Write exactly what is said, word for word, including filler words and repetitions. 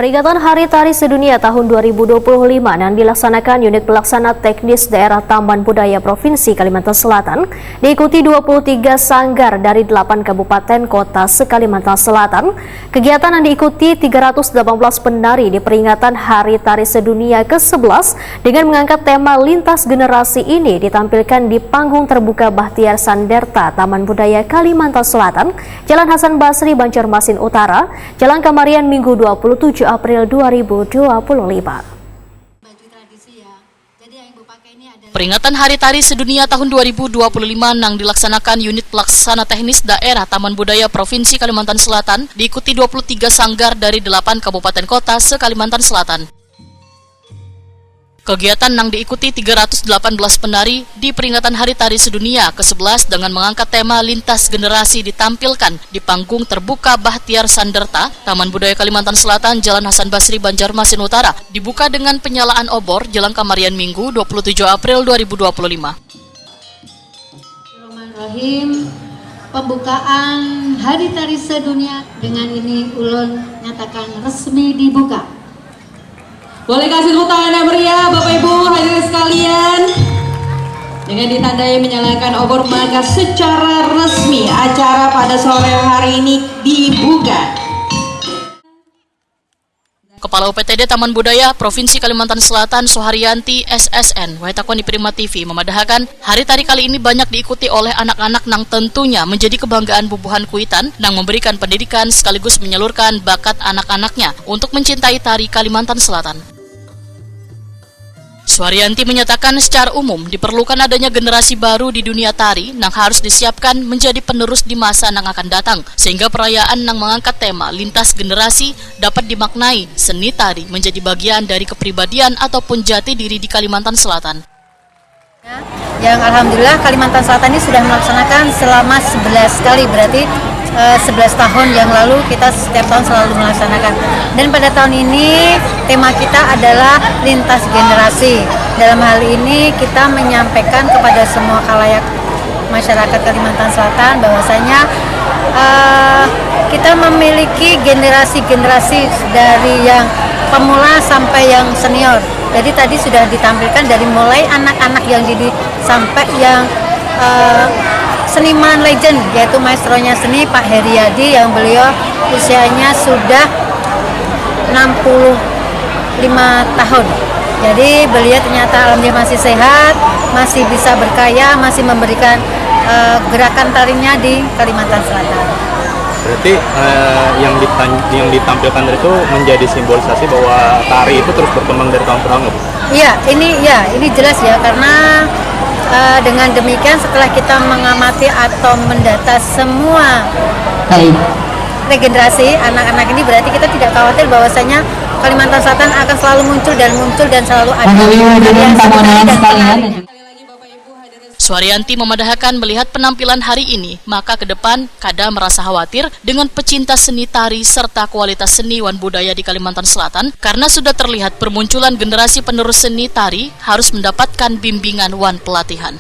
Peringatan Hari Tari Sedunia tahun dua ribu dua puluh lima yang dilaksanakan Unit Pelaksana Teknis Daerah Taman Budaya Provinsi Kalimantan Selatan diikuti dua puluh tiga sanggar dari delapan kabupaten kota se-Kalimantan Selatan. Kegiatan yang diikuti tiga ratus delapan belas penari di peringatan Hari Tari Sedunia ke sebelas dengan mengangkat tema lintas generasi ini ditampilkan di panggung terbuka Bahtiar Sanderta, Taman Budaya Kalimantan Selatan, Jalan Hasan Basri, Banjarmasin Utara, Jalan Kamarian, Minggu dua puluh tujuh April dua ribu dua puluh lima. Baju tradisi ya. Jadi yang Ibu pakai ini adalah Peringatan Hari Tari Sedunia tahun dua ribu dua puluh lima nang dilaksanakan Unit Pelaksana Teknis Daerah Taman Budaya Provinsi Kalimantan Selatan diikuti dua puluh tiga sanggar dari delapan kabupaten kota se-Kalimantan Selatan. Kegiatan nang diikuti tiga ratus delapan belas penari di peringatan Hari Tari Sedunia ke sebelas dengan mengangkat tema lintas generasi ditampilkan di panggung terbuka Bahtiar Sanderta, Taman Budaya Kalimantan Selatan, Jalan Hasan Basri, Banjarmasin Utara, dibuka dengan penyalaan obor jelang kamarian Minggu dua puluh tujuh April dua ribu dua puluh lima. Bismillahirrahmanirrahim. Pembukaan Hari Tari Sedunia dengan ini ulun nyatakan resmi dibuka. Boleh kasih tepuk tangan yang meriah, Bapak Ibu hadirin sekalian. Dengan ditandai menyalakan obor, maka secara resmi acara pada sore hari ini dibuka. Kepala U P T D Taman Budaya Provinsi Kalimantan Selatan, Suharyanti, S S N, wayah takuni Prima T V, memadahakan, hari tari kali ini banyak diikuti oleh anak-anak nang tentunya menjadi kebanggaan bubuhan kuitan nang memberikan pendidikan sekaligus menyalurkan bakat anak-anaknya untuk mencintai tari Kalimantan Selatan. Suharyanti menyatakan, secara umum diperlukan adanya generasi baru di dunia tari nang harus disiapkan menjadi penerus di masa nang akan datang, sehingga perayaan nang mengangkat tema lintas generasi dapat dimaknai seni tari menjadi bagian dari kepribadian ataupun jati diri di Kalimantan Selatan. Yang alhamdulillah Kalimantan Selatan ini sudah melaksanakan selama sebelas kali, berarti eh, sebelas tahun yang lalu kita setiap tahun selalu melaksanakan. Dan pada tahun ini tema kita adalah lintas generasi. Dalam hal ini kita menyampaikan kepada semua khalayak masyarakat Kalimantan Selatan bahwasanya eh, kita memiliki generasi-generasi dari yang pemula sampai yang senior. Jadi tadi sudah ditampilkan dari mulai anak-anak yang didik sampai yang eh, seniman legend, yaitu maestronya seni Pak Heriadi yang beliau usianya sudah enam puluh lima tahun. Jadi beliau ternyata alhamdulillah masih sehat, masih bisa berkarya, masih memberikan eh, gerakan tarinya di Kalimantan Selatan. Berarti eh, yang ditan- yang ditampilkan itu menjadi simbolisasi bahwa tari itu terus berkembang dari tahun ke tahun, Bu? Iya, ini ya, ini jelas ya, karena eh, dengan demikian setelah kita mengamati atau mendata semua Baik. regenerasi anak-anak ini, berarti kita tidak khawatir bahwasanya Kalimantan Selatan akan selalu muncul dan muncul dan selalu ada. Bapak Ibu hadirin tamu undangan sekalian dan juga Sekali lagi Bapak Ibu hadirin Suharyanti memadahakan melihat penampilan hari ini, maka ke depan kada merasa khawatir dengan pecinta seni tari serta kualitas seni wan budaya di Kalimantan Selatan karena sudah terlihat permunculan generasi penerus seni tari harus mendapatkan bimbingan wan pelatihan.